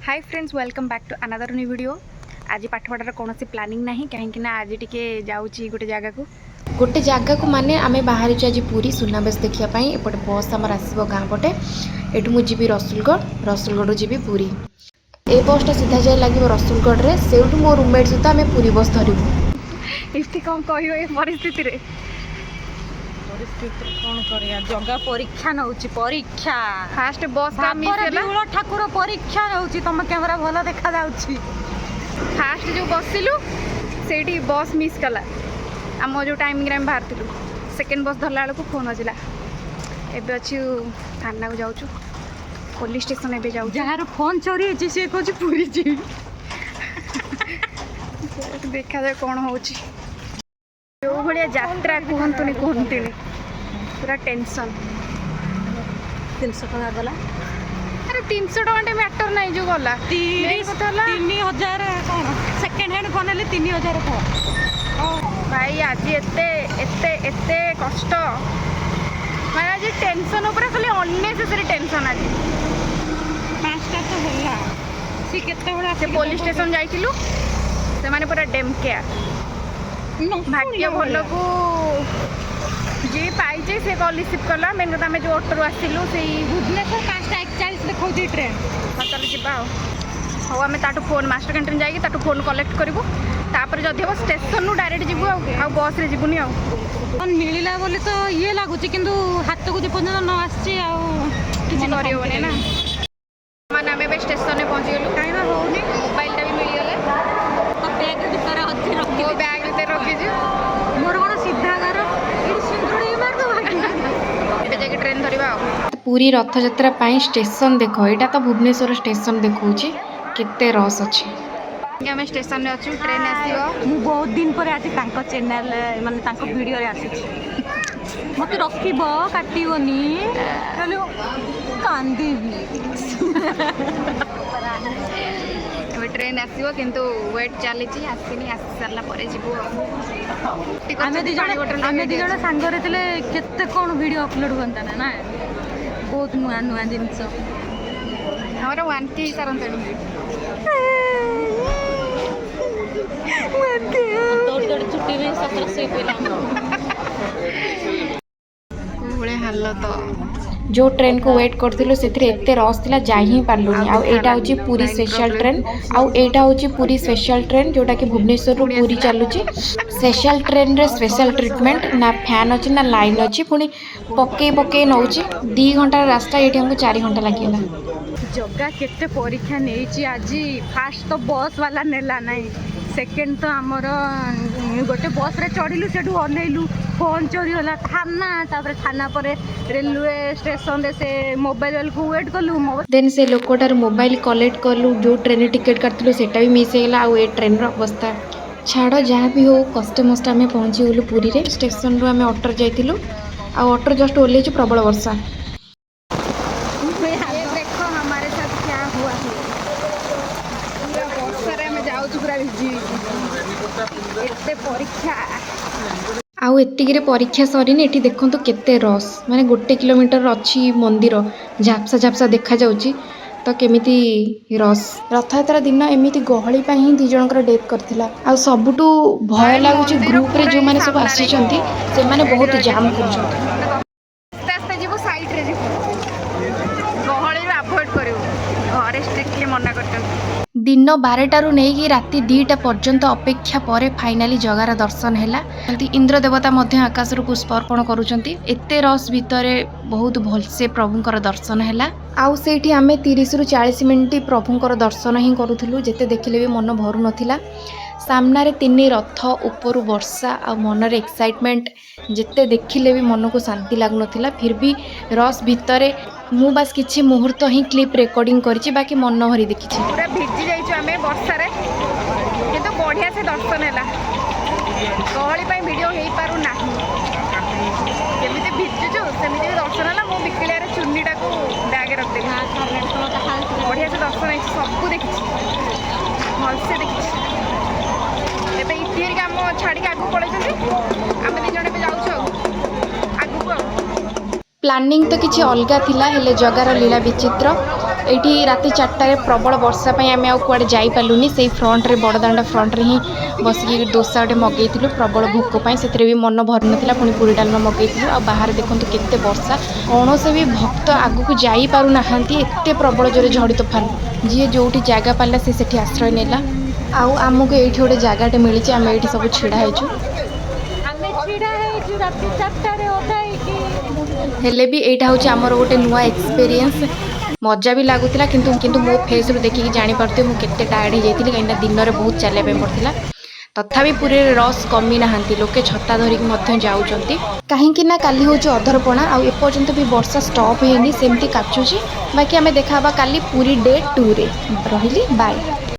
Hi friends, welcome back to another new video. ଆଜି ପାଠପଢ଼ାର କୌଣସି planning ନାହିଁ, କାହିଁକି ନା ଆଜି ଟିକେ ଯାଉଛି ଗୋଟେ ଜାଗାକୁ। ଗୋଟେ ଜାଗାକୁ ମାନେ ଆମେ ବାହାରିଛୁ ଆଜି ପୁରୀ ସୁନାବେଶ ଦେଖିବା ପାଇଁ। ଏପଟେ ବସ୍ ଆମର ଆସିବ ଗାଁ ପଟେ। ଏଠୁ ମୁଁ ଯିବି ରସୁଲଗଡ଼, ରସୁଲଗଡ଼ରୁ ଯିବି ପୁରୀ। ଏ ବସ୍ଟା ସିଧା ଯାଇ ଲାଗିବ ରସୁଲଗଡ଼ରେ। ସେଇଠୁ ମୋ ରୁମମେଟ୍ ସହିତ ଆମେ ପୁରୀ ବସ୍ ଧରିବୁ। ଏଠି କ'ଣ କହିବ ଏ ପରିସ୍ଥିତିରେ? ପରିସ୍ଥିତିରେ କ'ଣ କରିବା? ଜଗା ପରୀକ୍ଷା ନଉଛି, ପରୀକ୍ଷା। ଫାଷ୍ଟ ବସ୍ଟା ମିସ୍ ଭାବରେ ହେଲା। ବିହୁଳ ଠାକୁର ପରୀକ୍ଷା ନଉଛି। ତମ କ୍ୟାମେରା ଭଲ ଦେଖାଯାଉଛି। ଫାଷ୍ଟ ଯେଉଁ ବସିଲୁ, ସେଇଠି ବସ୍ ମିସ୍ କଲା ଆମ ଯେଉଁ ଟାଇମିଂରେ ଆମେ ବାହାରିଥିଲୁ। ସେକେଣ୍ଡ ବସ୍ ଧରିଲା ବେଳକୁ ଫୋନ୍ ବାଜିଲା। ଏବେ ଅଛି ଥାନାକୁ ଯାଉଛୁ, ପୋଲିସ ଷ୍ଟେସନ ଏବେ ଯାଉଛୁ। ଯାହାର ଫୋନ୍ ଚୋରି ହେଇଛି, ସିଏ କହୁଛି ପୁରୀ ଯିବି। ଦେଖାଯାଉ କ'ଣ ହେଉଛି। ଯେଉଁ ଭଳିଆ ଯାତ୍ରା, କୁହନ୍ତୁନି କୁହନ୍ତୁନି, ପୁରା ଟେନସନ୍। 300 ଟଙ୍କା ଗଲା। ଆରେ, 300 ଟଙ୍କାଟେ ମ୍ୟାଟର ନାହିଁ, ଯେଉଁ ଗଲା। 30 କଥା ହେଲା 3000 କ'ଣ? ସେକେଣ୍ଡ ହ୍ୟାଣ୍ଡ ଫୋନ୍ ହେଲେ 3000 କୁହ। ଭାଇ, ଆଜି ଏତେ ଏତେ ଏତେ କଷ୍ଟ, ମାନେ ଆଜି ଟେନସନ୍ ଉପରେ ଖାଲି ଅନନେସେସରି ଟେନସନ୍ ଆଜି। 5ଟା ତ ହେଲା, ସିଏ କେତେବେଳେ ସେ ପୋଲିସ ଷ୍ଟେସନ ଯାଇଥିଲୁ, ସେମାନେ ପୁରା ଡେମ୍ କେୟାର। ଭାଗ୍ୟ ଭଲକୁ ଯିଏ ପାଇছে ସେ କଲ୍ ରିସିଭ୍ କଲା। ମେନ୍ କଥା, ଆମେ ଯେଉଁ ଅଟୋରୁ ଆସିଲୁ ସେଇ ଭୁବନେଶ୍ୱର 5ଟା 41 ଦେଖାଉଛି ଟ୍ରେନ୍। ତାହେଲେ ଯିବା ଆଉ। ହଉ, ଆମେ ତାଠୁ ଫୋନ୍, ମାଷ୍ଟର କ୍ୟାଣ୍ଟିନ୍ ଯାଇକି ତାଠୁ ଫୋନ୍ କଲେକ୍ଟ କରିବୁ। ତାପରେ ଯଦି ହେବ ଷ୍ଟେସନରୁ ଡାଇରେକ୍ଟ ଯିବୁ ଆଉ, ଆଉ ବସ୍ରେ ଯିବୁନି ଆଉ। ଫୋନ୍ ମିଳିଲା ବୋଲି ତ ଇଏ ଲାଗୁଛି, କିନ୍ତୁ ହାତକୁ ଯେ ପର୍ଯ୍ୟନ୍ତ ନ ଆସିଛି ଆଉ କିଛି ମନ କରିହେବନି ନା। ମାନେ ଆମେ ଏବେ ଷ୍ଟେସନରେ ପହଞ୍ଚିଗଲୁ। କାହିଁକି ହଉନି? ମୋବାଇଲଟା ବି ମିଳିଗଲା। ତ ବ୍ୟାଗ୍ ଭିତରେ ଅଛି, ମୋ ରଖି ବ୍ୟାଗ୍ ଭିତରେ ରଖିଛୁ। ମୋର କ'ଣ ସିଧା ଘର ଏଠି, ସିନ୍ଦୁର ଟିକେ ମାରିଦେବା। ଏବେ ଯାଇକି ଟ୍ରେନ୍ ଧରିବା ଆଉ। ପୁରୀ ରଥଯାତ୍ରା ପାଇଁ ଷ୍ଟେସନ ଦେଖ, ଏଇଟା ତ ଭୁବନେଶ୍ୱର ଷ୍ଟେସନ ଦେଖାଉଛି, କେତେ ରସ୍ ଅଛି। ଆମେ ଷ୍ଟେସନରେ ଅଛୁ, ଟ୍ରେନ୍ ଆସିବ। ମୁଁ ବହୁତ ଦିନ ପରେ ଆଜି ତାଙ୍କ ଚ୍ୟାନେଲ, ମାନେ ତାଙ୍କ ଭିଡ଼ିଓରେ ଆସିଛି। ମତେ ରଖିବ, କାଟିବନି, ଖାଲି କାନ୍ଦିବି। ଏବେ ଟ୍ରେନ୍ ଆସିବ, କିନ୍ତୁ ୱେଟ୍ ଚାଲିଛି, ଆସିନି। ଆସି ସାରିଲା ପରେ ଯିବୁ ଆଉ। ଆମେ 2 ଜଣ ସାଙ୍ଗରେ ଥିଲେ କେତେ କ'ଣ ଭିଡ଼ିଓ ଅପଲୋଡ଼ ହୁଅନ୍ତା ନା? ନା, ବହୁତ ନୂଆ ନୂଆ ଜିନିଷ। ଆମର 1K ହେଇସାରନ୍ତାଣି। ଦୌଡ଼ି ଦୌଡ଼ି ଚୁଟି ବି ସତରେ ଶୋଇ ପଡ଼ିଲା। କୋଉ ଭଳିଆ ହାଲତ! ଯେଉଁ ଟ୍ରେନ୍କୁ ୱେଟ୍ କରିଥିଲୁ, ସେଥିରେ ଏତେ ରସ୍ ଥିଲା, ଯାଇ ହିଁ ପାରିଲୁନି। ଆଉ ଏଇଟା ହେଉଛି ପୁରୀ ସ୍ପେଶାଲ ଟ୍ରେନ୍। ଆଉ ଏଇଟା ହେଉଛି ପୁରୀ ସ୍ପେଶାଲ ଟ୍ରେନ୍, ଯେଉଁଟାକି ଭୁବନେଶ୍ୱରରୁ ପୁରୀ ଚାଲୁଛି। ସ୍ପେଶାଲ ଟ୍ରେନ୍ରେ ସ୍ପେଶାଲ ଟ୍ରିଟମେଣ୍ଟ, ନା ଫ୍ୟାନ୍ ଅଛି ନା ଲାଇନ୍ ଅଛି। ପୁଣି ପକେଇ ପକେଇ ନେଉଛି। 2 ଘଣ୍ଟାର ରାସ୍ତା, ଏଇଠି ଆମକୁ 4 ଘଣ୍ଟା ଲାଗିଗଲା। ଜଗା କେତେ ପରୀକ୍ଷା ନେଇଛି ଆଜି। ଫାଷ୍ଟ ତ ବସ୍ ବାଲା ନେଲା ନାହିଁ। ସେକେଣ୍ଡ ତ ଆମର ଗୋଟେ ବସ୍ରେ ଚଢ଼ିଲୁ, ସେଠୁ ଓହ୍ଲେଇଲୁ, ଫୋନ୍ ଚୋରି ହେଲା, ଥାନା, ତାପରେ ଥାନା ପରେ ରେଲୱେ ଷ୍ଟେସନରେ ସେ ମୋବାଇଲ ବାଲାକୁ ୱେଟ୍ କଲୁ। ଦେନ୍ ସେ ଲୋକଟାରୁ ମୋବାଇଲ କଲେକ୍ଟ କଲୁ। ଯେଉଁ ଟ୍ରେନ୍ରେ ଟିକେଟ୍ କାଟିଥିଲୁ, ସେଇଟା ବି ମିସ୍ ହେଇଗଲା। ଆଉ ଏ ଟ୍ରେନ୍ର ଅବସ୍ଥା ଛାଡ଼। ଯାହା ବି ହଉ, କଷ୍ଟେ ମଷ୍ଟେ ଆମେ ପହଞ୍ଚିଗଲୁ ପୁରୀରେ। ଷ୍ଟେସନରୁ ଆମେ ଅଟୋରେ ଯାଇଥିଲୁ ଆଉ ଅଟୋରେ ଜଷ୍ଟ ଓହ୍ଲେଇଛୁ, ପ୍ରବଳ ବର୍ଷା। ये देखो, हमारे साथ क्या हुआ है। ପୁରା ବର୍ଷାରେ ଆମେ ଯାଉଛୁ, ପୁରା ଭିଜି ଭିଜି। ଏତେ ପରୀକ୍ଷା। ଆଉ ଏତିକିରେ ପରୀକ୍ଷା ସରିନି। ଏଠି ଦେଖନ୍ତୁ କେତେ ରସ୍, ମାନେ 1 କିଲୋମିଟର ଅଛି ମନ୍ଦିର, ଝାପ୍ସା ଝାପ୍ସା ଦେଖାଯାଉଛି ତ କେମିତି ରସ୍। ରଥଯାତ୍ରା ଦିନ ଏମିତି ଗହଳି ପାଇଁ ହିଁ 2 ଜଣଙ୍କର ଡେଥ୍ କରିଥିଲା। ଆଉ ସବୁଠୁ ଭୟ ଲାଗୁଛି, ଗ୍ରୁପରେ ଯେଉଁମାନେ ସବୁ ଆସିଛନ୍ତି, ସେମାନେ ବହୁତ ଜାମ୍ କରୁଛନ୍ତି। ଆସ୍ତେ ଆସ୍ତେ ଯିବୁ, ସାଇଡ଼ରେ ଯିବୁ, ଗହଳିରୁ ଆଭଏଡ଼ କରିବୁ। ଘରେ ଷ୍ଟ୍ରିକ୍ଟଲି ମନା କରିଛନ୍ତି। ଦିନ 12ଟାରୁ ନେଇକି ରାତି 2ଟା ପର୍ଯ୍ୟନ୍ତ ଅପେକ୍ଷା ପରେ ଫାଇନାଲି ଜଗାର ଦର୍ଶନ ହେଲା। ଇନ୍ଦ୍ର ଦେବତା ମଧ୍ୟ ଆକାଶରୁ ପୁଷ୍ପ ଅର୍ପଣ କରୁଛନ୍ତି। ଏତେ ରସ୍ ଭିତରେ ବହୁତ ଭଲସେ ପ୍ରଭୁଙ୍କର ଦର୍ଶନ ହେଲା। ଆଉ ସେଇଠି ଆମେ 30ରୁ 40 ମିନିଟ୍ ପ୍ରଭୁଙ୍କର ଦର୍ଶନ ହିଁ କରୁଥିଲୁ। ଯେତେ ଦେଖିଲେ ବି ମନ ଭରୁନଥିଲା। ସାମ୍ନାରେ ତିନି ରଥ, ଉପରୁ ବର୍ଷା ଆଉ ମନରେ ଏକ୍ସାଇଟମେଣ୍ଟ। ଯେତେ ଦେଖିଲେ ବି ମନକୁ ଶାନ୍ତି ଲାଗୁନଥିଲା। ଫିର୍ ବି ରସ୍ ଭିତରେ ମୁଁ ବାସ୍ କିଛି ମୁହୂର୍ତ୍ତ ହିଁ କ୍ଲିପ୍ ରେକର୍ଡ଼ିଂ କରିଛି, ବାକି ମନ ଭରି ଦେଖିଛି। ପୁରା ଭିଜି ଯାଇଛୁ ଆମେ ବର୍ଷାରେ, କିନ୍ତୁ ବଢ଼ିଆ ସେ ଦର୍ଶନ ହେଲା। ଗହଳି ପାଇଁ ଭିଡ଼ିଓ ହେଇପାରୁନାହିଁ। ଯେମିତି ଭିଜୁଛୁ, ସେମିତି ବି ଦର୍ଶନ ହେଲା। ମୁଁ ବିକିଳିଆରେ ଚୁନିଟାକୁ ବ୍ୟାଗରେ ରଖିଦେଲି। ବଢ଼ିଆ ସେ ଦର୍ଶନ ହେଇଛି, ସବୁ ଦେଖିଛି, ଭଲସେ ଦେଖିଛି। ଏବେ ଇତି ହେରିକା ଆମ ଛାଡ଼ିକି ଆଗକୁ ପଳେଇଛନ୍ତି। ଆମେ 2 ଜଣ ଏବେ ଯାଉଛୁ ଆଉ ଆଗକୁ ଆଉ। ପ୍ଲାନିଂ ତ କିଛି ଅଲଗା ଥିଲା, ହେଲେ ଜଗାର ଲୀଳା ବିଚିତ୍ର। ଏଇଠି ରାତି 4ଟାରେ ପ୍ରବଳ ବର୍ଷା ପାଇଁ ଆମେ ଆଉ କୁଆଡ଼େ ଯାଇପାରିଲୁନି। ସେଇ ଫ୍ରଣ୍ଟରେ, ବଡ଼ଦାଣ୍ଡ ଫ୍ରଣ୍ଟରେ ହିଁ ବସିକି ଦୋସା ଗୋଟେ ମଗେଇଥିଲୁ ପ୍ରବଳ ଭୋକ ପାଇଁ। ସେଥିରେ ବି ମନ ଭରିନଥିଲା, ପୁଣି ପୁରୀ ଡାଲମା ମଗେଇଥିଲୁ। ଆଉ ବାହାରେ ଦେଖନ୍ତୁ କେତେ ବର୍ଷା, କୌଣସି ବି ଭକ୍ତ ଆଗକୁ ଯାଇପାରୁନାହାନ୍ତି, ଏତେ ପ୍ରବଳ ଜୋରେ ଝଡ଼ି ତୋଫାନ। ଯିଏ ଯେଉଁଠି ଜାଗା ପାରିଲା, ସେ ସେଠି ଆଶ୍ରୟ ନେଲା। ଆଉ ଆମକୁ ଏଇଠି ଗୋଟେ ଜାଗାଟେ ମିଳିଛି, ଆମେ ଏଇଠି ସବୁ ଛିଡ଼ା ହେଇଛୁ। ଆମେ ଛିଡ଼ା ହେଇଛୁ ରାତି 4ଟାରେ ଓଦା ହେଇକି। ହେଲେ ବି ଏଇଟା ହେଉଛି ଆମର ଗୋଟେ ନୂଆ ଏକ୍ସପିରିଏନ୍ସ। ମଜା ବି ଲାଗୁଥିଲା, କିନ୍ତୁ ମୋ ଫେସ୍ରୁ ଦେଖିକି ଜାଣିପାରୁଥିବେ ମୁଁ କେତେ ଟାୟାର୍ଡ଼ ହେଇଯାଇଥିଲି, କାହିଁକିନା ଦିନରେ ବହୁତ ଚାଲିବା ପାଇଁ ପଡ଼ିଥିଲା। ତଥାପି ପୁରୀରେ ରସ୍ କମି ନାହାନ୍ତି, ଲୋକେ ଛତା ଧରିକି ମଧ୍ୟ ଯାଉଛନ୍ତି, କାହିଁକି ନା କାଲି ହେଉଛି ଅଧରପଣା। ଆଉ ଏପର୍ଯ୍ୟନ୍ତ ବି ବର୍ଷା ଷ୍ଟପ୍ ହେଇନି, ସେମିତି କାଚୁଛି। ବାକି ଆମେ ଦେଖା ହେବା କାଲି ପୁରୀ ଡେ 2ରେ। ରହିଲି, ବାଏ।